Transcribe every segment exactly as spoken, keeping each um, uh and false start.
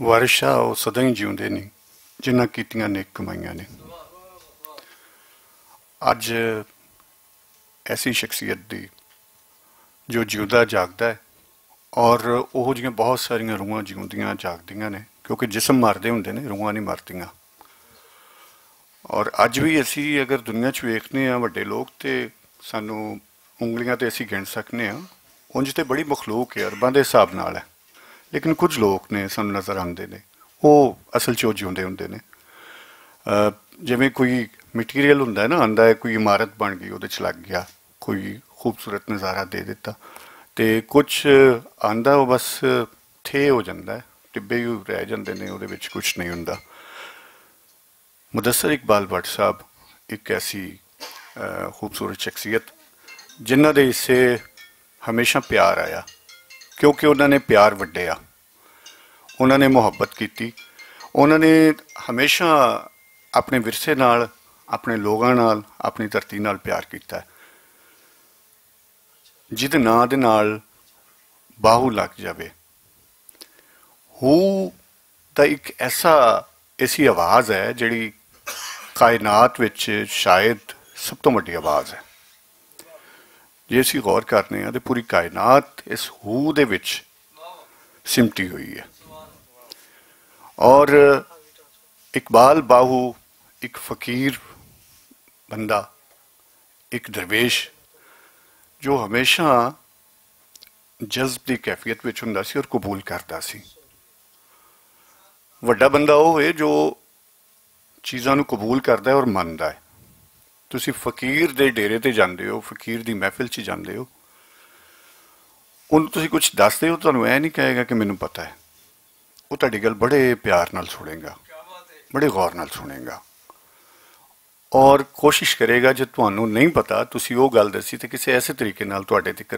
وارث شاہ او سداں ہی جیوندے نیں، جنہاں کیتیاں نیک کمائیاں نیں۔ اج ایسی شخصیت دی جو جیوندا جاگدا ہے، اور اوہو جیاں بہت ساریاں روحاں جیوندیاں جاگدیاں نیں، کیونکہ جسم مردے ہوندے نیں، روحاں نہیں مردیاں۔ اور اج وی اسی اگر دنیا چ ویکھنے آں وڈے لوگ، تے سانوں انگلیاں تے اسی گن سکنے آں۔ انج تے بڑی مخلوق ہے، ارباں دے حساب نال ہے، لیکن کچھ لوگ نے سانوں نظر آندے نے، او اصل چ او جیوندے ہوندے نے۔ جویں کوئی مٹیریل ہوندا ہے نا، آندا ہے، کوئی عمارت بن گئی، اودے چ لگ گیا، کوئی خوبصورت نظارہ دے دتا، تے کچھ آندا، او بس تھے ہو جاندا ہے، ٹبے ہی رہ جاندے نے، اودے وچ کچھ نہیں ہوندا۔ مدثر اقبال بٹ صاحب ایک ایسی خوبصورت شخصیت، جنہاں دے حصے ہمیشہ پیار آیا، کیونکہ انہاں نے پیار وڈیا، انہاں نے محبت کیتی، انہاں نے ہمیشہ اپنے ورثے نال، اپنے لوگاں نال، اپنی دھرتی نال پیار کیتا ہے۔ جدے ناں دے نال باہو لگ جاوے، ہو دا ایک ایسا ایسی آواز ہے جڑی کائنات وچ شاید سب تو وڈی آواز ہے۔ جے اسی غور کرنے ہاں تے پوری کائنات اس ہو دے وچ سمٹی ہوئی ہے۔ اور اقبال باہو ایک فقیر بندہ، ایک درویش، جو ہمیشہ جذب دی کیفیت وچ ہوندا سی اور قبول کردا سی۔ وڈا بندہ او ہوئے جو چیزاں نوں قبول کردا ہے اور مندا ہے۔ تسی فقیر دے ڈیرے تے جاندے ہو، فقیر دی محفل چ جاندے ہو، اونوں تسی کچھ دسدے ہو، تانوں اے نہیں کہے گا کہ مینوں پتہ ہے۔ وہ تہاڈی گل بڑے پیار نال سنے گا، بڑے غور نال سنے گا، اور کوشش کرے گا، جے تانوں نہیں پتہ، تسی وہ گل دسی تے کسے ایسے طریقے نال تہاڈے تک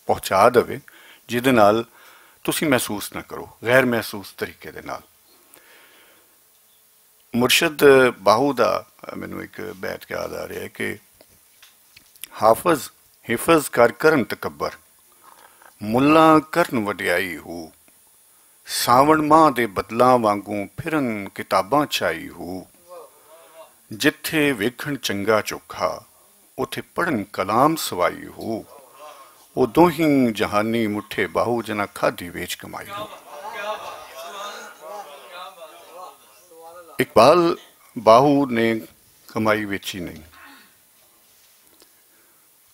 پہنچا دے، جس دے نال تسی محسوس نہ کرو، غیر محسوس طریقے دے نال۔ مرشد باہو دا مینوں ایک بیت یاد آ رہا ہے کہ حافظ حفظ کر کرن تکبر، ملا کرن وڈیائی ہو، ساون ماہ دے بدلاں وانگوں پھرن کتاباں چائی ہو، جتھے ویکھن چنگا چوکھا، اتھے پڑھن کلام سوائی ہو۔ او دوہیں جہانی مٹھے باہو، جنہاں کھادی ویچ کمائی ہو۔ اقبال باہو نے کمائی ویچی نہیں،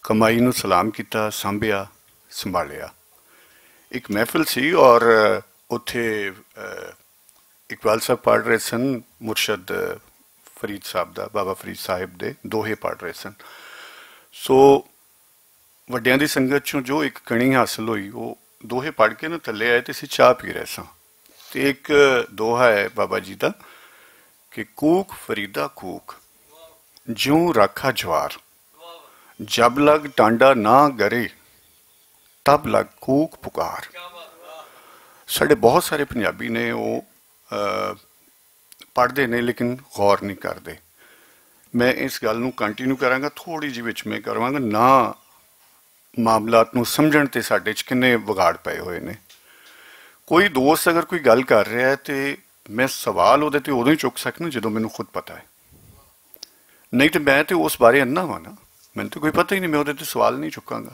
کمائی نوں سلام کیتا، سانبھیا، سنبھالیا۔ ایک محفل سی اور اتھے اقبال صاحب پڑھ رہے سن، مرشد فرید صاحب دا، بابا فرید صاحب دے دوہے پڑھ رہے سن۔ سو وڈیاں دی سنگت چوں جو ایک کڑی حاصل ہوئی، وہ دوہے پڑھ کے نا تھلے آئے تے اسی چاہ پی رہے ساں۔ تے ایک دوہا ہے بابا جی دا کہ کوک فریدا کوک، جوں راکھا جوار، جب لگ ٹانڈا نہ گرے، تب لگ کوک پکار۔ ساڈے بہت سارے پنجابی نے، وہ پڑھدے نے لیکن غور نہیں کردے۔ میں اس گل نوں کنٹینیو کراں گا، تھوڑی جی وچ میں کراں گا، نہ معاملات نوں سمجھن تے ساڈے چ کنے وگاڑ پئے ہوئے نے۔ کوئی دوست اگر کوئی گل کر رہا ہے تے میں سوال اودے تے اودوں ہی چک سکنا جدوں مینوں خود پتہ ہے، نہیں تے میں تے اس بارے اننا واں نا، مینوں تے کوئی پتہ ہی نہیں، میں اودے تے سوال نہیں چکاں گا۔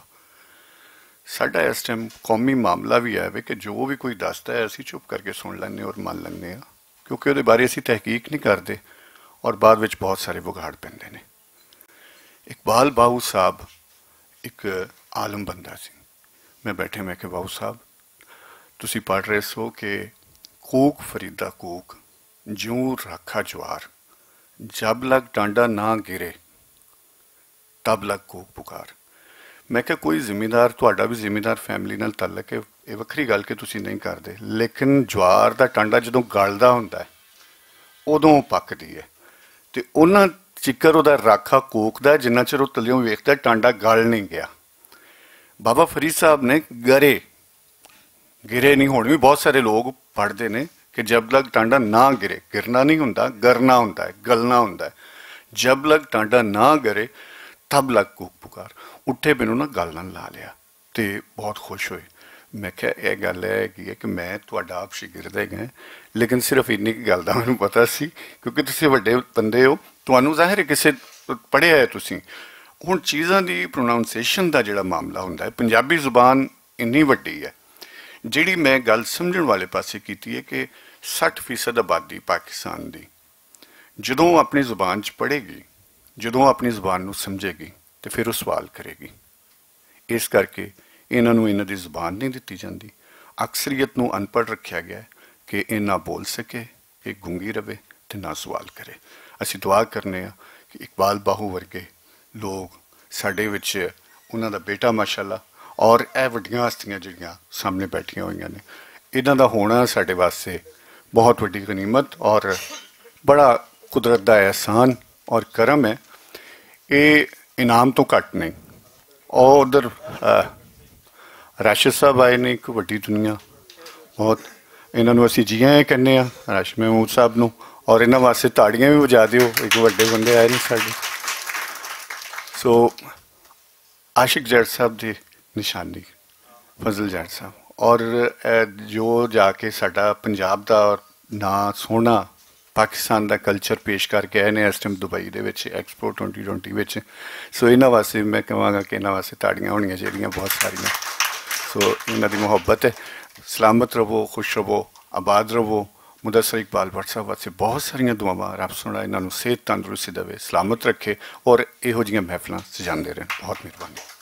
ساڈا اس ٹائم قومی معاملہ بھی ہے وے کہ جو بھی کوئی دسدا ہے، اسی چپ کر کے سن لینے اور مان لینے ہاں، کیونکہ اودے بارے اسی تحقیق نہیں کردے اور بعد وچ بہت سارے وگاڑ پیندے نے۔ اقبال باہو صاحب ایک عالم بندہ سی۔ میں بیٹھے، میں کہ باہو صاحب، تسی پڑھ رہے سو کہ کوک فریدا کوک، جوں راکھا جوار، جب لگ ٹانڈا نہ گرے، تب لگ کوک پکار۔ میں کہا، کوئی زمیندار، تہاڈا بھی زمیندار فیملی نال تعلق ہے، یہ وکھری گل کہ تسی نہیں کردے، لیکن جوار دا ٹانڈا جدوں گلدا ہوندا ہے، ادوں پکدی ہے۔ تے انہاں چکر او دا راکھا کوک دا، جنہ چر او تلیوں ویکھدا ہے، ٹانڈا گل نہیں گیا۔ بابا فرید صاحب نے گرے، گرے نہیں، ہن بھی بہت سارے لوگ پڑھدے نے کہ جب لگ ٹانڈا نہ گرے، گرنا نہیں ہوندا، گرنا ہوندا ہے، گلنا ہوندا ہے۔ جب لگ ٹانڈا نہ گرے، تب لگ کوک پکار۔ اٹھے بنو نہ گل نہ لا لیا۔ تے بہت خوش ہوئے۔ میں کہیا، "یہ گل ہے کہ، کہ میں تہاڈا آپ شاگرد ہے گا، لیکن صرف انہی کی گل دا مینوں پتا سی، کیونکہ تسی وڈے بندے ہو، تہانوں ظاہر ہے کسے پڑھیا ہے تسی۔" ہن چیزاں دی پروناؤنسیشن دا جڑا معاملہ ہوندا ہے، پنجابی زبان انہی وڈی ہے، جڑی میں گل سمجھن والے پاسے کیتی ہے کہ سٹھ فیصد آبادی پاکستان دی جدوں اپنی زبان چ پڑھے گی، جدوں اپنی زبان نوں سمجھے گی، تے پھر او سوال کرے گی۔ اس کرکے انہاں نوں انہاں دی زبان نہیں دتی جاندی۔ اکثریت نوں ان پڑھ رکھیا گیا ہے کہ اے نہ بول سکے، اے گونگی رہے، تے نہ سوال کرے۔ اسی دعا کرنے ہاں کہ اقبال باہو ورگے لوگ ساڈے وچ، انہاں دا بیٹا ماشاءاللہ، اور اے وڈیاں ہستیاں جڑیاں سامنے بیٹھیاں ہوئیاں نے، انہاں دا ہونا ساڈے واسطے بہت وڈی غنیمت اور بڑا قدرت دا احسان اور کرم ہے۔ اے انعام تو گھٹ نہیں۔ اور ادھر، آ، راشد صاحب آئے نے، ایک وڈی دنیا، بہت، انہاں نوں اسی جی آئیں کہنے آں، راشد محمود صاحب نوں، اور انہاں واسطے تاڑیاں بھی وجا دیو، ایک وڈے بندے آئے نے ساڈے۔ سو، عاشق جٹ صاحب دی نشانی، فضل جٹ صاحب، اور، اے، جو جا کے ساڈا پنجاب دا ناں سونا، پاکستان دا کلچر پیش کر کے آئے نے اس ٹائم دبئی دے وچ ایکسپو ٹوئنٹی ٹوئنٹی وچ۔ سو انہاں واسطے میں کہاں گا کہ انہاں واسطے تاڑیاں ہونیاں چاہیدیاں بہت ساریاں۔ سو انہاں دی محبت ہے۔ سلامت رہو، خوش رہو، آباد رہو۔ مدثر اقبال بٹ صاحب واسطے بہت ساریاں دعاواں، رب سونا انہاں نوں صحت تندرستی دے، سلامت رکھے اور ایہو جیاں محفلاں سجاندے رہن۔ بہت مہربانی۔